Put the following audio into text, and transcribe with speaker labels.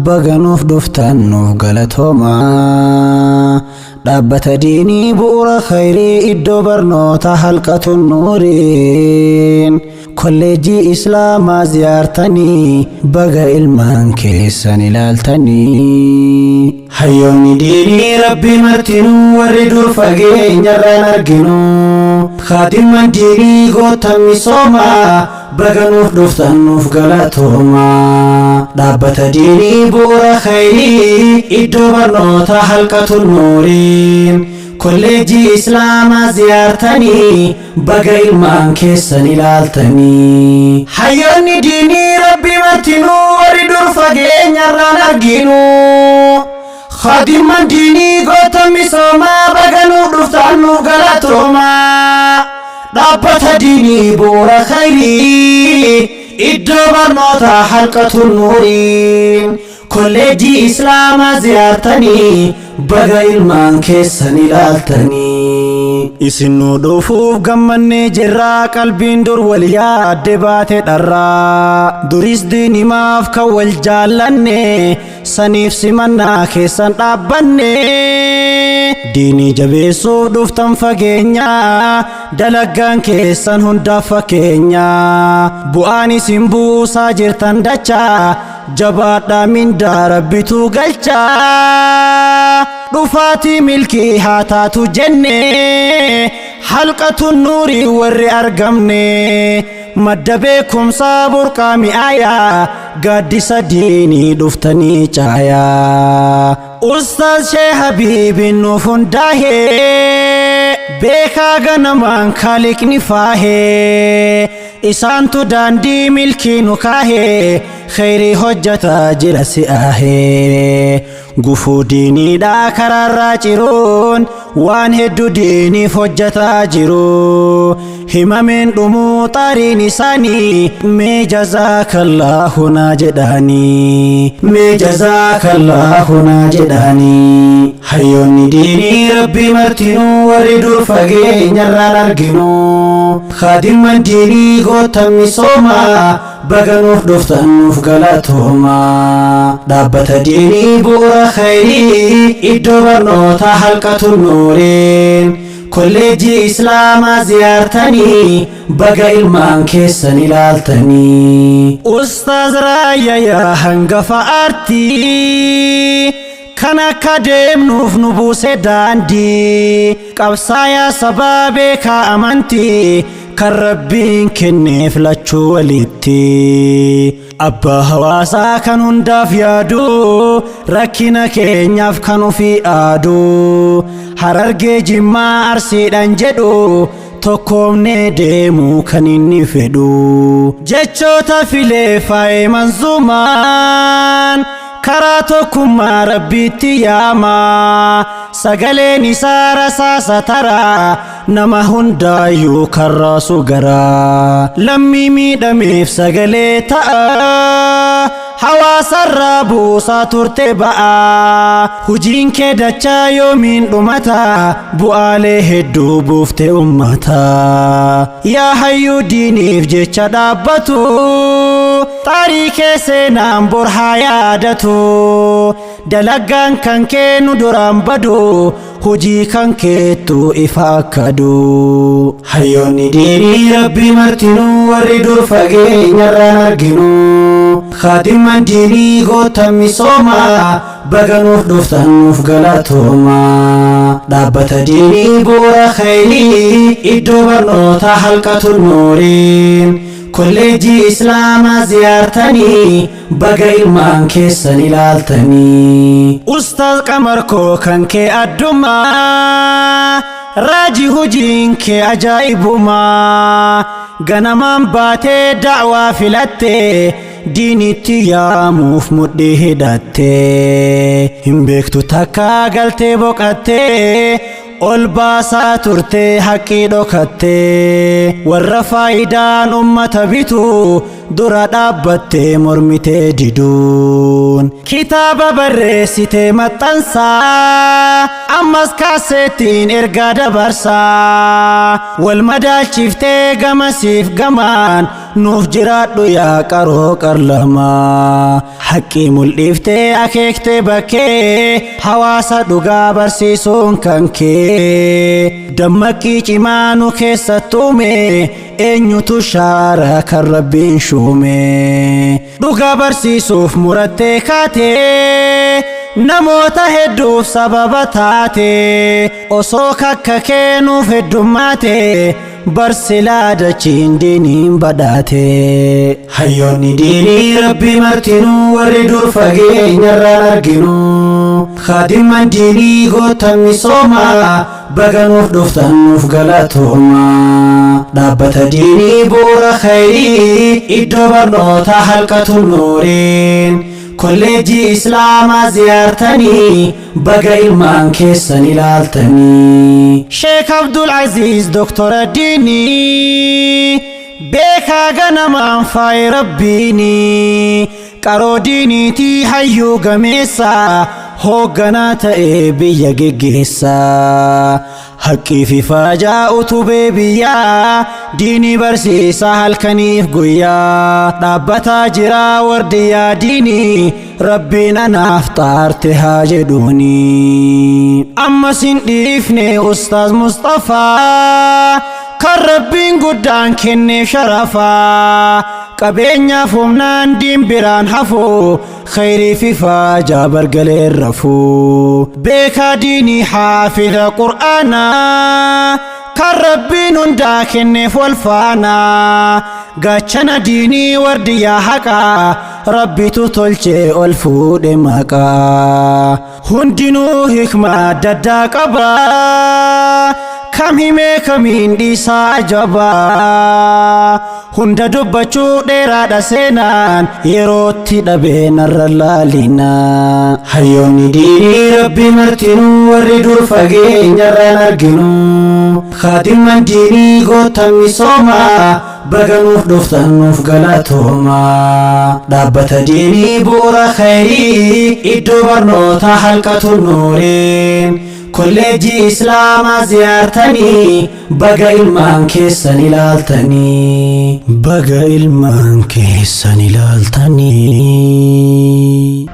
Speaker 1: Baga nuuf dhuftan nuuf galatooma. Dhaabbata diinii bu'uura khayrii iddoo barnoota halqatu nuuriin. Kolleejjii Islaamaa ziyaartanii baga ilmaan keessan ilaaltanii. Hayyoonni diinii rabbi martinuu warri dur fageenyarraan arginu. Khaatimman diinii gootan misoomaa baga nuuf dhuftan nuuf galatooma. Dhaabbata diinii bu'uura khayrii iddoo barnoota halqatu nuuriin. Kolleejjii Islaamaa ziyaartanii baga ilmaan keessan ilaaltanii. Hayyoonni diinii rabbi martinuu warri dur fageenyarraan arginu. Khaatimman diinii goota misoomaa baga nuuf dhuftan nuuf galatooma. Dhaabbata diinii bu'uura khayrii iddoo barnoota halqatu nuuriin. Kolleejjii Islaamaa ziyaartanii baga ilmaan keessan ilaaltanii. Isin nu dhufuuf gammannee jirraa qalbiin dur wal yaadde baate dharraa. Duris diinimaaf kan wal jaallanne saniif simannaa keessan dhaabbanne. Diinii jabeessuuf dhuftan fageenyaa dalaggaan keessan hundaaf fakkeenyaa. Bu'aan isin buusaa jirtan dachaa jabaadhaa mindaa rabbitu galchaa. Dhufaatii milkii haa taatu jenne halqatu nuurii warri argamne. Madda beekumsaa burqaa mi'aayaa gaaddisa diinii dhuftanii caayaa. Ustaaz Shee Habiibiin nuuf hundaahee beekaa ganamaan kaaliqni faahee isaantu daandii milkii nu kaahee kheyrii hojjataa jira si'aahee. Gufuu diiniidhaa karaarraa ciruun waan hedduu diiniif hojjataa jiru. Himameen dhumuu xaariin isaanii mee jazaakallaahu naa jedhaanii. Mee jazaakallaahu naa jedhaanii. Hayyoonni diinii rabbi martinuu warri dur fageenyarraan arginu. Khaatimman diinii gootan misoomaa baga nuuf dhuftan nuuf galatooma. Dhaabbata diinii bu'uura khayrii iddoo barnoota halqatu nuuriin. Kolleejjii Islaamaa ziyaartanii baga ilmaan keessan ilaaltanii. Ustaaz Raayyaa yaa hangafa aartii kan akka deemnuuf nu buuse daandii. Qabsaayaa sabaa beekaa amantii kan rabbiin kenneef lachuu walitti. Abbaa hawaasaa kan hundaaf yaadu rakkina keenyaaf kan ofii aadu. Harargee Jimmaa Arsiidhaan jedhu tokkoomnee deemuu kan inni fedhu. Jechoota filee faayee manzuumaan karaa tokkummaa rabbiitti yaama. Sagaleen isaa rasaasa taraa nama hundaayyuu kan raasu garaa. Lammii miidhameef sagalee ta'a. Hawaasarraa buusaa turte ba'a. Hujiin kee dachaa yoomiin dhumata. Bu'aalee hedduu buufte ummata. Yaa hayyuu diiniif jecha dhaabbatu. Xaarii kee seenaan bor haa yaadatu. Dalaggaan kan kee nu duraan badu. Hojii kan keettu ifa akka aduu. Hayyoonni diinii rabbi martinuu warri dur fageenyarraan arginu. Khaatimman diinii gootan misoomaa baga nuuf dhuftan nuuf galatooma. Dhaabbata diinii bu'uura khayrii iddoo barnoota halqatu nuuriin. Kolleejjii Islaamaa ziyaartanii baga ilmaan keessan ilaaltanii. Ustaaz Qamar koo kan kee addumaa raajii hojiin kee ajaa'ibumaa. Ganamaan baatee da'waa filattee diinitti yaamuuf mudhii hidhattee. Hin beektu takkaa galtee boqattee ol baasaa turtee haqqii dhokattee. Warra faayidaan ummata bitu Dura dhaabbattee mormitee diduun kitaaba barreessitee maxxansaa, ammas kaaseettiin ergaa dabarsaa, wal madaalchiftee gamasiif gamaan. Nuuf jiraadhu yaa qaroo qarlamaa. Haqqii mul'iftee akeektee bakkee, hawaasa dhugaa barsiisuun kan kee. Dammaqii cimaa nu keessattuume, eenyutu shaara kan Rabbiin shuume? Dhugaa barsiisuuf murattee kaatee, namoota hedduuf sababa taate. Osoo kakka keenuuf heddummaate, barsilaa dachiin diiniin badhaate. Hayyoonni diinii Rabbi martinuu, warri dur fageenyarraan arginu, khadimman diinii gootan misoomaa, baga nuuf dhuftan, nuuf galatooma. Dhaabbata diinii bu'uura khayrii, iddoo barnoota Halqatu Nuuriin, kolleejjii Islaamaa ziyaartanii, baga ilmaan keessan ilaaltanii. Sheek Abdul Aziz, doktora diinii, beekaa ganamaan faayi Rabbiinii, qaroo diiniitii, hayyuu gameessaa, hoogganaa ta'ee biyya geggeessaa, haqqii fi faajaa utubee biyyaa, diinii barsiisaa halkaniif guyyaa dhaabbataa jira. Wardiyyaa diinii Rabbiin anaaf xaarte haa jedhuuni. Ammas hin dhiifne Ustaaz Mustafaa, kan Rabbiin guddaan kenneef sharafaa. Qabeenyaaf humnaan diin biraan hafu, khayrii fi faajaa bargaleen rafu. Beekaa diinii, xaafida Qur'aanaa, kan Rabbiin hundaa kenneef wal faanaa. Gaachana diinii, wardiyyaa haqaa, Rabbitu tolchee ol fuudhe maqaa. Hundinuu hikmaa adda addaa qabaa, kam himee kamiin dhiisaa ajabaa? Hunda dubbachuu dheeraadha seenaan, yerootti dhabee narra laalina. Hayyoonni diinii Rabbi martinuu, warri dur fageenyarraan arginu, khadimman diinii gootan misoomaa, baga nuuf dhuftan, nuuf galatooma. Dhaabbata diinii bu'uura khayrii, iddoo barnoota Halqatu Nuuriin, kolleejjii Islaamaa ziyaartanii, baga ilmaan keessan ilaaltanii. Baga ilmaan keessan ilaaltanii.